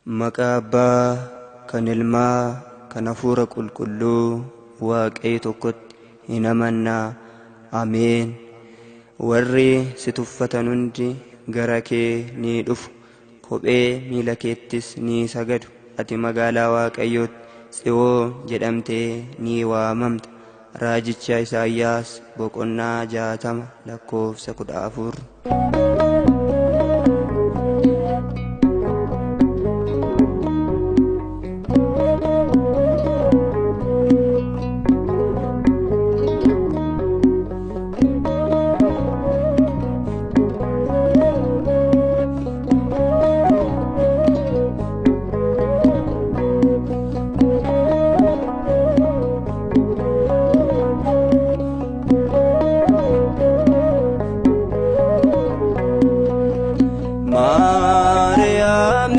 Maqaa Abbaa kan Ilmaa kan Hafuura Qulqulluu Waaqayyo tokkotti hin amannaa. Ameen. Warri si tuffatan hundi gara kee ni dhufu. Kophee miila keettis ni sagadu. Ati magaalaa Waaqayyootti Tsiyoon jedhamtee ni waamamta. Raajicha Isaayyaas boqonnaa 60 lakkoofsa 14. Maariyaam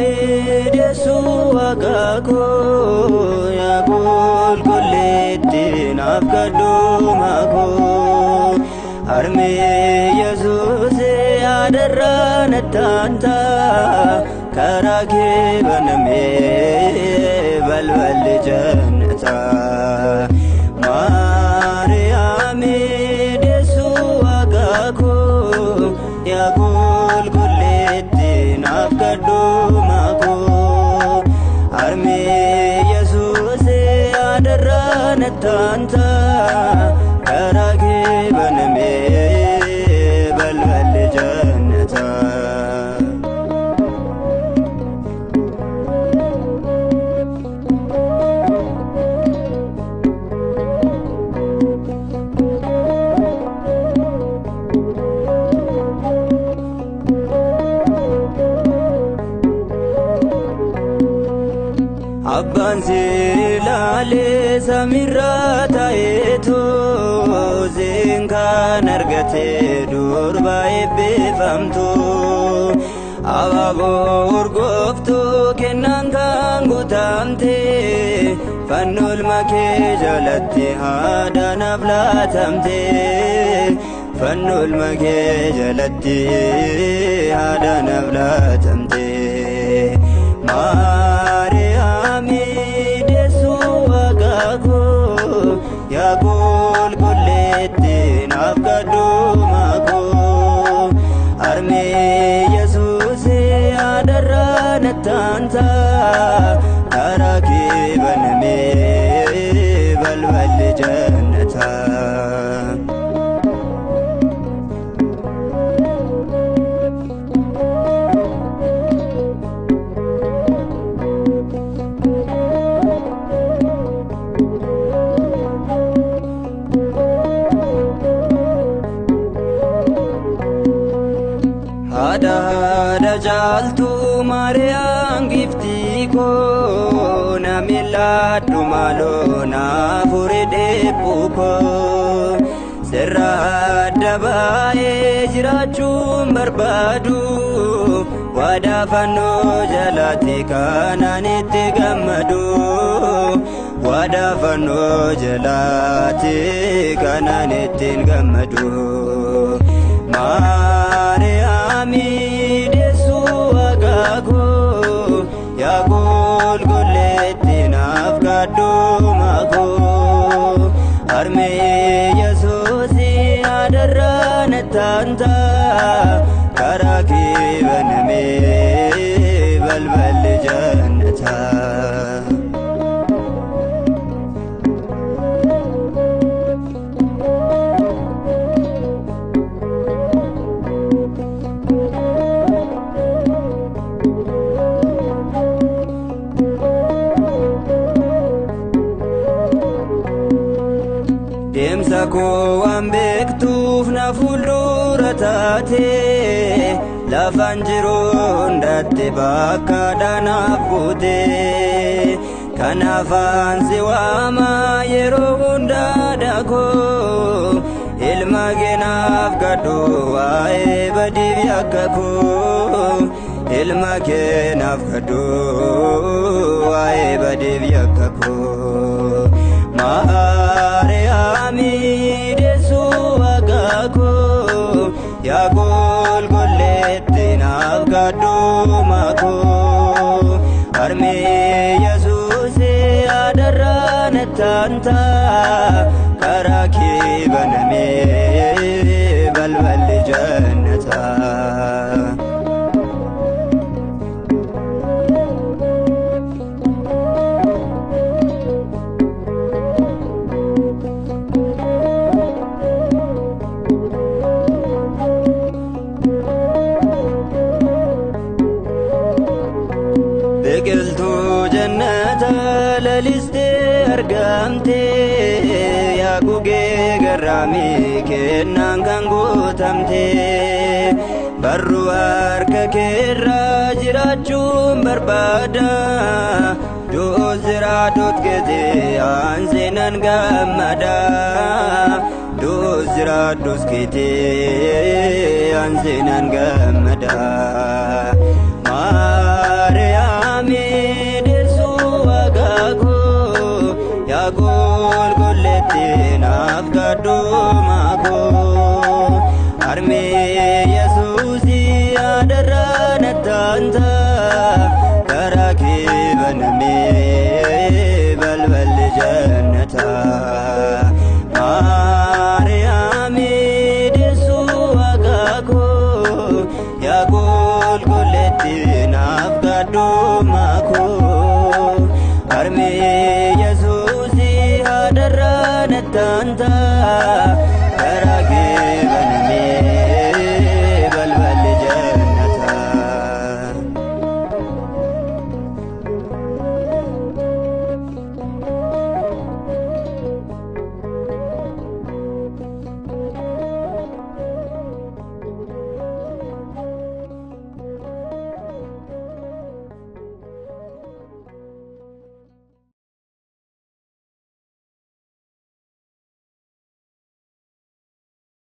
deessuu Waaqa koo yaa qulqulleetti naaf kadhuma koo harmee Yesuus yaadarraa nattaanta karaa kee banamee balballi jannataa. Maariyaam deessuu Waaqa koo yaa qulqulleetti naaf kadhuma koo harmee Yesuus yaadarraa nattaanta karaa kee banamee balballi jannataa. Abbaan silaalee samiirraa ta'eetu kan argate durba eebbifamtu. Abaaboo urgooftuu kennaan kan guutamte fannoo ilma kee jalatti haadha naaf laatamte. Fannoo ilma kee jalatti haadha naaf laatamte. Maariyaam deessuu Waaqa koo yaa qulqulleetti naaf kadhuma koo harmee Yesuus yaadarraa nattaanta karaa kee banamee balballi jannataa. Haadha haadha jaaltuu Maariyaam giftii koo na miiladhu maaloo naa furi dheebuu koo sirra adda baay'ee jiraachuun barbaadu waadaa fannoo jalatti kanaan itti gammadu waadaa fannoo jalatti kanaan ittiin gammadu. Maariyaam deessuu Waaqa koo yaa qulqulleetti naaf kadhuma koo harmee Yesuus yaadarraa nattaanta karaa kee banamee balballi jannataa. Deemsa koo waan beektuuf na fuuldura taate lafaan jiru hundatti bakka dhanaaf buute kanaafaan si waama yeroo hundaa dakoo ilma keenaaf kadhu waa'ee badiif yakka koo ilma keenaaf kadhu waa'ee badiif yakka koo. Maariyaam deessuu Waaqa koo yaa qulqulleetti naaf kadhuma koo. nattaanta karaa kee banamee balballi jannataa. Biqiltuu jannata lalistee argamte yaa gugee garraamii kennaan kan guutamte barruu harka keerraa jiraachuun barbaada du'us jiraadhut keetee aanseenan gammada du'us jiraadhus keetee aanseenan gammada. Maariyaami deessuu Waaqaa yaa qulqulleettii naaf kadhu maakoo harmee Yesuusii adarraa nattaanta karaa kee banamee balballi jannataa. Maariyaami deessuu Waaqaa yaa qulqulleettii naaf kadhu maakoo harmee Yesuusii adarraa nattaanta